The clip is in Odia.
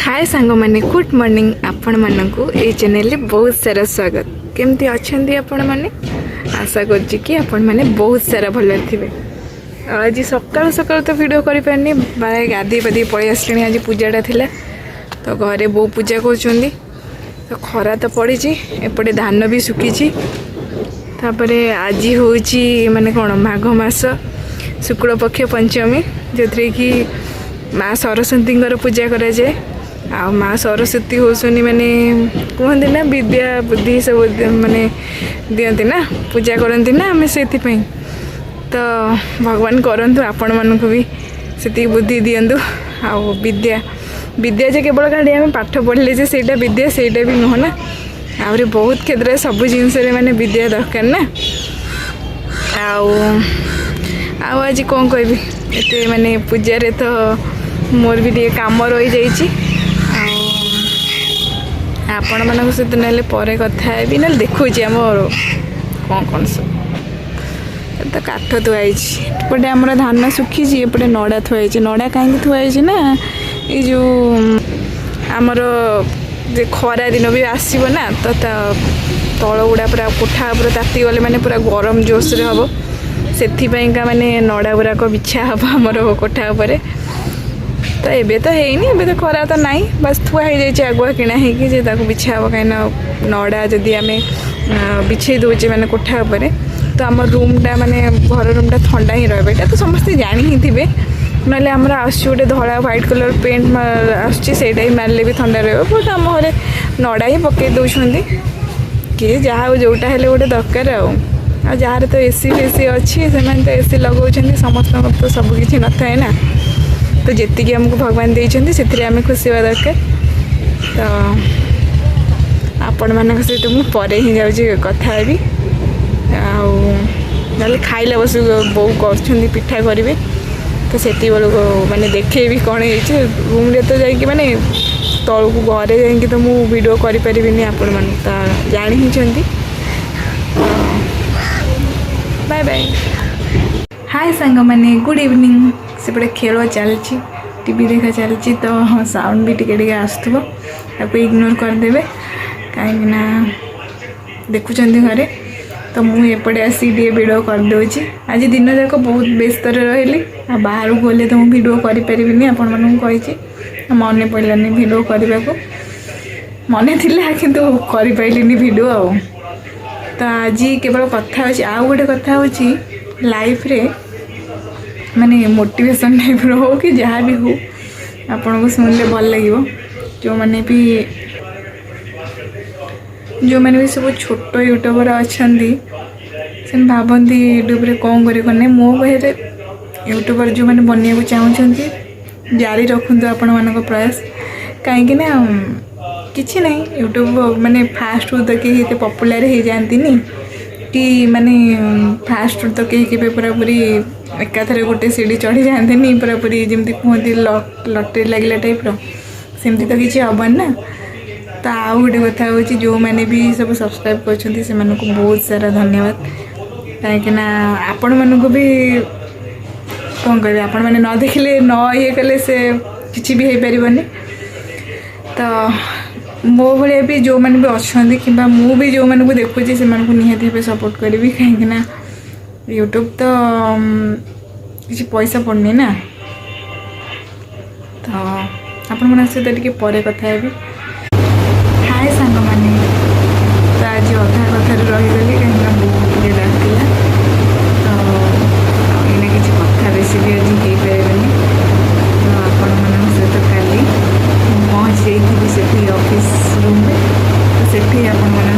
ହାଏ ସାଙ୍ଗମାନେ, ଗୁଡ୍ ମର୍ଣ୍ଣିଂ। ଆପଣମାନଙ୍କୁ ଏଇ ଚ୍ୟାନେଲରେ ବହୁତ ସାରା ସ୍ୱାଗତ। କେମିତି ଅଛନ୍ତି ଆପଣମାନେ? ଆଶା କରୁଛି କି ଆପଣମାନେ ବହୁତ ସାରା ଭଲରେ ଥିବେ। ଆଉ ଆଜି ସକାଳୁ ସକାଳୁ ତ ଭିଡ଼ିଓ କରିପାରିନି, ମାନେ ଗାଧେଇ ପାଧେଇ ପଳେଇ ଆସିଲିଣି। ଆଜି ପୂଜାଟା ଥିଲା ତ ଘରେ ବୋଉ ପୂଜା କରୁଛନ୍ତି। ତ ଖରା ତ ପଡ଼ିଛି, ଏପଟେ ଧାନ ବି ଶୁଖିଛି। ତାପରେ ଆଜି ହେଉଛି ମାନେ କ'ଣ, ମାଘ ମାସ ଶୁକ୍ଳ ପକ୍ଷ ପଞ୍ଚମୀ, ଯେଉଁଥିରେ କି ମା ସରସ୍ୱତୀଙ୍କର ପୂଜା କରାଯାଏ। ଆଉ ମା ସରସ୍ୱତୀ ହେଉଛନ୍ତି ମାନେ କୁହନ୍ତି ନା, ବିଦ୍ୟା ବୁଦ୍ଧି ସବୁ ମାନେ ଦିଅନ୍ତି ନା, ପୂଜା କରନ୍ତି ନା ଆମେ ସେଥିପାଇଁ। ତ ଭଗବାନ କରନ୍ତୁ ଆପଣମାନଙ୍କୁ ବି ସେତିକି ବୁଦ୍ଧି ଦିଅନ୍ତୁ। ଆଉ ବିଦ୍ୟା, ବିଦ୍ୟା ଯେ କେବଳ ଖାଲି ଆମେ ପାଠ ପଢ଼ିଲେ ଯେ ସେଇଟା ବିଦ୍ୟା, ସେଇଟା ବି ନୁହଁ ନା। ଆହୁରି ବହୁତ କ୍ଷେତ୍ରରେ ସବୁ ଜିନିଷରେ ମାନେ ବିଦ୍ୟା ଦରକାର ନା। ଆଉ ଆଜି କ'ଣ କହିବି ଏତେ, ମାନେ ପୂଜାରେ ତ ମୋର ବି ଟିକେ କାମ ରହିଯାଇଛି। ଆଉ ଆପଣମାନଙ୍କ ସହିତ ନହେଲେ ପରେ କଥା ହେବି, ନହେଲେ ଦେଖାଉଛି ଆମ କ'ଣ କ'ଣ ସବୁ। ଏ ତ କାଠ ଥୁଆ ହେଇଛି, ଏପଟେ ଆମର ଧାନ ଶୁଖିଛି, ଏପଟେ ନଡ଼ା ଥୁଆ ହେଇଛି। ନଡ଼ା କାହିଁକି ଥୁଆ ହେଇଛି ନା, ଏଇ ଯେଉଁ ଆମର ଯେ ଖରା ଦିନ ବି ଆସିବ ନା, ତ ତା ତଳ ଗୁଡ଼ା ପୁରା କୋଠା ଉପରେ ତାତି ଗଲେ ମାନେ ପୁରା ଗରମ ଜୋସରେ ହେବ। ସେଥିପାଇଁକା ମାନେ ନଡ଼ା ଗୁଡ଼ାକ ବିଛା ହେବ ଆମର କୋଠା ଉପରେ। ତ ଏବେ ତ ହେଇନି, ଏବେ ତ ଖରା ତ ନାହିଁ, ବାସ୍ ଥୁଆ ହେଇଯାଇଛି ଆଗୁଆ କିଣା ହେଇକି ଯେ ତାକୁ ବିଛା ହେବ। କାହିଁକିନା ନଡ଼ା ଯଦି ଆମେ ବିଛେଇ ଦେଉଛେ ମାନେ କୋଠା ଉପରେ, ତ ଆମ ରୁମ୍ଟା ମାନେ ଘର ରୁମ୍ଟା ଥଣ୍ଡା ହିଁ ରହିବ। ଏଇଟା ତ ସମସ୍ତେ ଜାଣି ହିଁ ଥିବେ। ନହେଲେ ଆମର ଆସୁଛି ଗୋଟେ ଧଳା ହ୍ୱାଇଟ୍ କଲର୍ ପେଣ୍ଟ ଆସୁଛି, ସେଇଟା ହିଁ ମାରିଲେ ବି ଥଣ୍ଡା ରହିବ। ବଟ୍ ଆମ ଘରେ ନଡ଼ା ହିଁ ପକାଇ ଦେଉଛନ୍ତି। କିଏ ଯାହା ହଉ, ଯେଉଁଟା ହେଲେ ଗୋଟେ ଦରକାର। ଆଉ ଯାହାର ତ ଏସି ଫେସି ଅଛି, ସେମାନେ ତ ଏସି ଲଗାଉଛନ୍ତି। ସମସ୍ତଙ୍କର ତ ସବୁ କିଛି ନଥାଏ ନା। ତ ଯେତିକି ଆମକୁ ଭଗବାନ ଦେଇଛନ୍ତି, ସେଥିରେ ଆମେ ଖୁସି ହେବା ଦରକାର। ତ ଆପଣମାନଙ୍କ ସହିତ ମୁଁ ପରେ ହିଁ ଯାଉଛି କଥା ହେବି। ଆଉ ନହେଲେ ଖାଇଲା ବସି ବୋଉ କରୁଛନ୍ତି, ପିଠା କରିବେ, ତ ସେତିକି ବେଳକୁ ମାନେ ଦେଖେଇବି କ'ଣ ହେଇଛି। ରୁମ୍ରେ ତ ଯାଇକି ମାନେ ତଳକୁ ଘରେ ଯାଇକି ତ ମୁଁ ଭିଡ଼ିଓ କରିପାରିବିନି, ଆପଣମାନେ ତ ଜାଣି ହିଁ। Bye bye. ହାଏ ସାଙ୍ଗମାନେ, ଗୁଡ଼୍ ଇଭିନିଂ। ସେପଟେ ଖେଳ ଚାଲିଛି, ଟିଭି ଦେଖା ଚାଲିଛି, ତ ସାଉଣ୍ଡ ବି ଟିକେ ଟିକେ ଆସୁଥିବ। ତାକୁ ଇଗ୍ନୋର କରିଦେବେ, କାହିଁକିନା ଦେଖୁଛନ୍ତି ଘରେ। ତ ମୁଁ ଏପଟେ ଆସିକି ଟିକେ ଭିଡ଼ିଓ କରିଦେଉଛି। ଆଜି ଦିନ ଯାକ ବହୁତ ବ୍ୟସ୍ତରେ ରହିଲି। ଆଉ ବାହାରକୁ ଗଲେ ତ ମୁଁ ଭିଡ଼ିଓ କରିପାରିବିନି, ଆପଣମାନଙ୍କୁ କହିଛି। ମନେ ପଡ଼ିଲାନି ଭିଡ଼ିଓ କରିବାକୁ, ମନେ ଥିଲା କିନ୍ତୁ କରିପାରିଲିନି ଭିଡ଼ିଓ। ଆଉ ତ ଆଜି କେବଳ କଥା ହେଉଛି। ଆଉ ଗୋଟେ କଥା ହେଉଛି, ଲାଇଫ୍ରେ ମାନେ ମୋଟିଭେସନ୍ ଟାଇପ୍ର ହଉ କି ଯାହା ବି ହଉ, ଆପଣଙ୍କୁ ଶୁଣିଲେ ଭଲ ଲାଗିବ। ଯେଉଁମାନେ ବି ସବୁ ଛୋଟ ୟୁଟ୍ୟୁବର ଅଛନ୍ତି, ସେମାନେ ଭାବନ୍ତି ୟୁଟ୍ୟୁବରେ କ'ଣ କରିବେ, କ'ଣ ନାହିଁ। ମୋ ବହିରେ ୟୁଟ୍ୟୁବର ଯେଉଁମାନେ ବନିବାକୁ ଚାହୁଁଛନ୍ତି, ଜାରି ରଖନ୍ତୁ ଆପଣମାନଙ୍କ ପ୍ରୟାସ। କାହିଁକି ନା କିଛି ନାହିଁ, ୟୁଟ୍ୟୁବ ମାନେ ଫାଷ୍ଟରୁ ତ କେହି ଏତେ ପପୁଲାର ହେଇଯାଆନ୍ତିନି କି ମାନେ ଫାଷ୍ଟରୁ ତ କେହି କେବେ ପୁରାପୁରି ଏକାଥରେ ଗୋଟେ ସିଡ଼ି ଚଢ଼ି ଯାଆନ୍ତିନି ପୁରାପୁରି, ଯେମିତି କୁହନ୍ତି ଲଟେରୀ ଲାଗିଲା ଟାଇପ୍ର, ସେମିତି ତ କିଛି ହେବନି ନା। ତ ଆଉ ଗୋଟେ କଥା ହେଉଛି, ଯେଉଁମାନେ ବି ସବୁ ସବସ୍କ୍ରାଇବ୍ କରିଛନ୍ତି, ସେମାନଙ୍କୁ ବହୁତ ସାରା ଧନ୍ୟବାଦ। କାହିଁକିନା ଆପଣମାନଙ୍କୁ ବି କ'ଣ କହିବି, ଆପଣମାନେ ନ ଦେଖିଲେ, ନ ଇଏ କଲେ ସେ କିଛି ବି ହେଇପାରିବନି। ତ ମୋ ଭଳିଆ ବି ଯେଉଁମାନେ ବି ଅଛନ୍ତି କିମ୍ବା ମୁଁ ବି ଯେଉଁମାନଙ୍କୁ ଦେଖୁଛି, ସେମାନଙ୍କୁ ନିହାତି ଭାବେ ସପୋର୍ଟ କରିବି। କାହିଁକିନା ୟୁଟ୍ୟୁବ୍ ତ କିଛି ପଇସା ପଡ଼ୁନି ନା। ତ ଆପଣମାନଙ୍କ ସହିତ ଟିକେ ପରେ କଥା ହେବି। ହାଏ ସାଙ୍ଗମାନେ, ତ ଆଜି ଅଧା କଥାରେ ରହିଗଲି, କାହିଁକିନା ବୋଉ ଟିକେ ଡାକିଲା। ତ ଆଉ ଏଇନା କିଛି କଥା ବେଶୀ ବି ଆଜି ହେଇପାରିବନି। ତ ଆପଣମାନଙ୍କ ସହିତ କାଲି ମୁଁ ପହଞ୍ଚି ଯାଇଥିବି ସେଠି ଅଫିସ୍ ରୁମ୍ରେ, ତ ସେଠି ଆପଣମାନଙ୍କ